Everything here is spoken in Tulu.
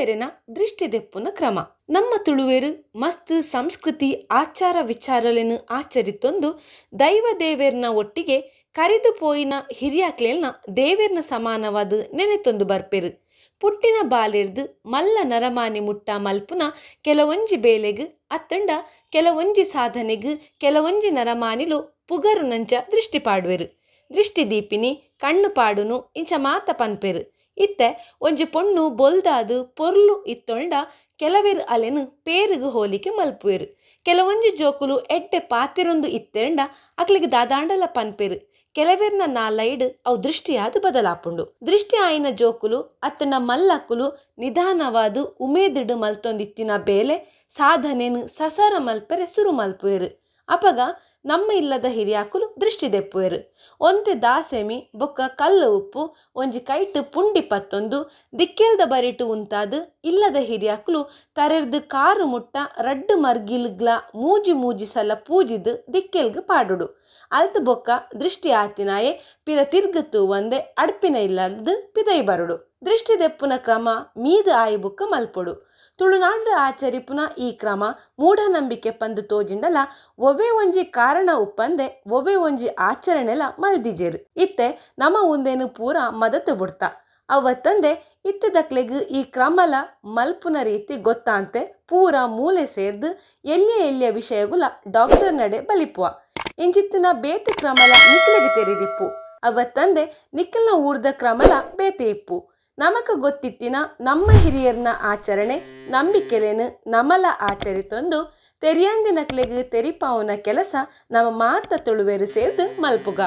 ತುಳುವೆರೆನ ದೃಷ್ಟಿ ದೆಪ್ಪುನ ಕ್ರಮ. ನಮ್ಮ ತುಳುವೆರು ಮಸ್ತ್ ಸಂಸ್ಕೃತಿ ಆಚಾರ ವಿಚಾರಲೆನು ಆಚರಿತೊಂದು ದೈವ ದೇವೆರ್ನ ಒಟ್ಟಿಗೆ ಕರಿದು ಪೋಯಿನ ಹಿರಿಯಾಕ್ಲೆಲ್ನ ದೇವೆರ್ನ ಸಮಾನವಾದ ನೆನೆತೊಂದು ಬರ್ಪೆರು. ಪುಟ್ಟಿನ ಬಾಲೆರ್ದು ಮಲ್ಲ ನರಮಾನಿ ಮುಟ್ಟ ಮಲ್ಪುನ ಕೆಲವೊಂಜಿ ಬೇಲೆಗ್ ಅತ್ತಂಡ ಕೆಲವೊಂಜಿ ಸಾಧನೆಗ್ ಕೆಲವೊಂಜಿ ನರಮಾನಿಲು ಪುಗರುನಂಚ ದೃಷ್ಟಿ ಪಾಡುವೆರು. ದೃಷ್ಟಿ ದೀಪಿನಿ ಕಣ್ಣು ಪಾಡುನು ಇಂಚ ಮಾತ ಪನ್ಪೆರು. ಇತ್ತೆ ಒಂಜಿ ಪೊಣ್ಣು ಬೊಲ್ದಾದು ಪೊರ್ಲು ಇತ್ತೊಂಡ ಕೆಲವೆರು ಅಲೆನು ಪೇರುಗು ಹೋಲಿಕೆ ಮಲ್ಪುವೆರು. ಕೆಲವೊಂಜಿ ಜೋಕುಲು ಎಡ್ಡೆ ಪಾತಿರೊಂದು ಇತ್ತೆಂಡ ಅಕ್ಲಿಗೆ ದಾದಾಂಡಲ ಪನ್ಪೆರು. ಕೆಲವೆರ್ನ ನಾಲೈಡ್ ಅವು ದೃಷ್ಟಿಯಾದ ಬದಲಾಪುಂಡು. ದೃಷ್ಟಿ ಆಯಿನ ಜೋಕುಲು ಅತ್ತನ ಮಲ್ಲಕ್ಕುಲು ನಿಧಾನವಾದ ಉಮೇದಿಡು ಮಲ್ತೊಂದಿತ್ತಿನ ಬೇಲೆ ಸಾಧನೆನು ಸಸಾರ ಮಲ್ಪೆರೆ ಸುರು ಮಲ್ಪುವೆರು. ಅಪಗ ನಮ್ಮ ಇಲ್ಲದ ಹಿರಿಯಾಕುಲು ದೃಷ್ಟಿ ದೆಪ್ಪುವೆರು. ಒಂತೆ ದಾಸೆಮಿ ಬೊಕ್ಕ ಕಲ್ಲು ಉಪ್ಪು ಒಂಜಿ ಕೈಟ್ ಪುಂಡಿ ಪತ್ತೊಂದು ದಿಕ್ಕೆಲ್ದ ಬರಿಟು ಉಂತಾದು ಇಲ್ಲದ ಹಿರಿಯಾಕುಲು ತರೆರ್ದು ಕಾರು ಮುಟ್ಟ ರಡ್ಡು ಮರ್ಗಿಲ್ಗ್ಲ ಮೂಜಿ ಮೂಜಿ ಸಲ ಪೂಜಿದು ದಿಕ್ಕೆಲ್ಗ್ ಪಾಡುಡು. ಅಲ್ತು ಬೊಕ್ಕ ದೃಷ್ಟಿ ಆತಿನಾಯೆ ಪಿರ ತಿರ್ಗುತ್ತು ಒಂದೆ ಅಡ್ಪಿನ ಇಲ್ಲದ ಪಿದೈ ಬರುಡು. ದೃಷ್ಟಿ ದೆಪ್ಪುನ ಕ್ರಮ ಮೀದು ಆಯಿ ಬುಕ್ಕ ಮಲ್ಪೊಡು. ತುಳುನಾಡು ಆಚರಿಪುನ ಈ ಕ್ರಮ ಮೂಢನಂಬಿಕೆ ಪಂದು ತೋಜಿಂಡಲ ಒವ್ವೆ ಒಂಜಿ ಕಾರಣ ಉಪ್ಪಂದೆ ಒವ್ವೆ ಒಂಜಿ ಆಚರಣೆಲ ಮಲ್ದಿಜೇರು. ಇತ್ತೆ ನಮ್ಮ ಉಂದೇನು ಪೂರ ಮದತು ಬುಡ್ತ. ಅವತ್ತಂದೆ ಇತ್ತದಕ್ಲೆಗ್ ಈ ಕ್ರಮಲ ಮಲ್ಪುನ ರೀತಿ ಗೊತ್ತಾಂತೆ ಪೂರ ಮೂಲೆ ಸೇರ್ದು ಎಲ್ಲಿಯ ಎಲ್ಲಿಯ ವಿಷಯಗುಲ ಡಾಕ್ಟರ್ ನಡೆ ಬಲಿಪುವ. ಇಂಚಿತ್ತಿನ ಬೇತೆ ಕ್ರಮಲ ನಿಕ್ಲೆಗ್ ತೆರಿದಿಪ್ಪು. ಅವತ್ತಂದೆ ನಿಕ್ಕಲ್ನ ಊರ್ದ ಕ್ರಮಲ ಬೇತೆ ಇಪ್ಪು. ನಮಕ ಗೊತ್ತಿತ್ತಿನ ನಮ್ಮ ಹಿರಿಯರ್ನ ಆಚರಣೆ ನಂಬಿಕೆಲೇನು ನಮಲ ಆಚರಿತೊಂದು ತೆರಿಯಂದಿನಕ್ಲೆಗ್ ತೆರಿಪಾವುನ ಕೆಲಸ ನಮ್ಮ ಮಾತ ತುಳುವೆರು ಸೇರ್ದು ಮಲ್ಪುಗ.